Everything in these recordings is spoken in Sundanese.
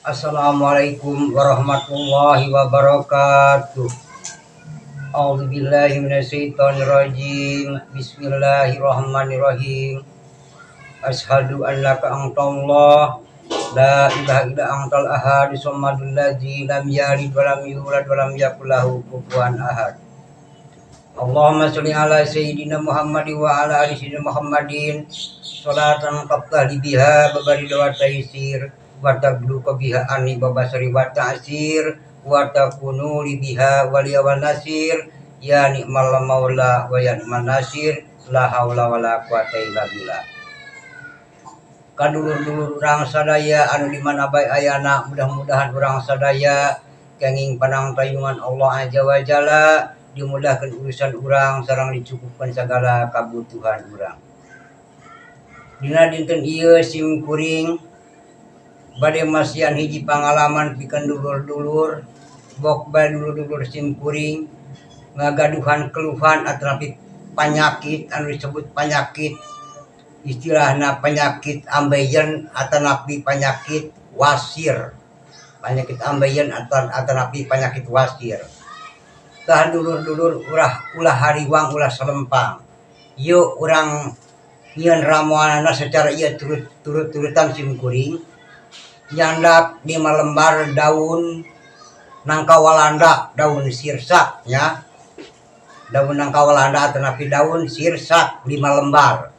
Assalamualaikum warahmatullahi wabarakatuh. A'udzubillahi minasyaitonirrajim. Bismillahirrahmanirrahim. Asyhadu an la antallah la ilaha illa antal ahad samadul ladzi lam yalid wa lam yulad wa lam yakul lahu kufuwan ahad. Allahumma sholli ala sayyidina Muhammad wa ala ali sayyidina Muhammadin sholatan qabla biha babari wa taysir wa taglu biha anni babasari wa ta'sir wa takunu li biha waliya wan nasir ya ni'mal maula wa ya ni'mal nasir la haula wala quwata illa billah. Kadulur-dulur urang sadaya anu di mana bae ayana, mudah-mudahan urang sadaya kenging panangtayungan Allah azza wa jalla, dimudahkan urusan urang sareng dicukupkan segala kabutuhan urang. Dina dinten ieu sim kuring bade masihan hiji pangalaman pikeun dulur-dulur, bok bae dulur-dulur sim kuring ngagaduhan keluhan atanapi panyakit anu disebut panyakit istilahna penyakit ambeien atanapi penyakit wasir, penyakit ambeien atanapi penyakit wasir. Tah dulur-dulur, ulah ulah hariwang, ulah salempang, yuk urang nyieun ramuanana secara ieu turut turut-turutan. Sim kuring nyandak 5 lembar daun nangka walanda, daun sirsak ya, daun nangka walanda atanapi daun sirsak 5 lembar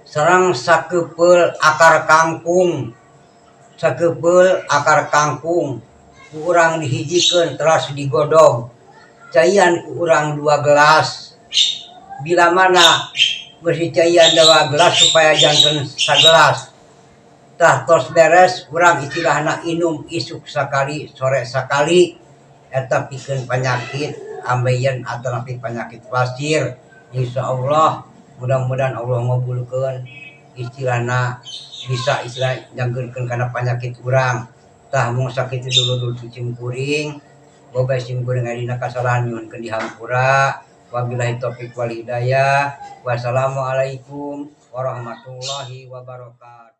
sareng sakepeul akar kangkung. Sakepeul akar kangkung ku urang dihijikeun, teras digodog, caian ku urang 2 gelas. Bila mana geus dicaian 2 gelas supaya janten sagelas, tah tos beres urang istilahna inum isuk sakali, sore sakali. Eta pikeun penyakit ambeien atanapi penyakit wasir. Insyaallah mudah-mudahan Allah ngabulkeun, istilahna bisa istilah nyanggeurkeun kana penyakit urang. Tah, mung sakitu dulur sim kuring. Boga sim kuring aya dina kasalahan, nyuhunkeun dihampura. Wabillahi taufik wal hidayah. Wassalamualaikum warahmatullahi wabarakatuh.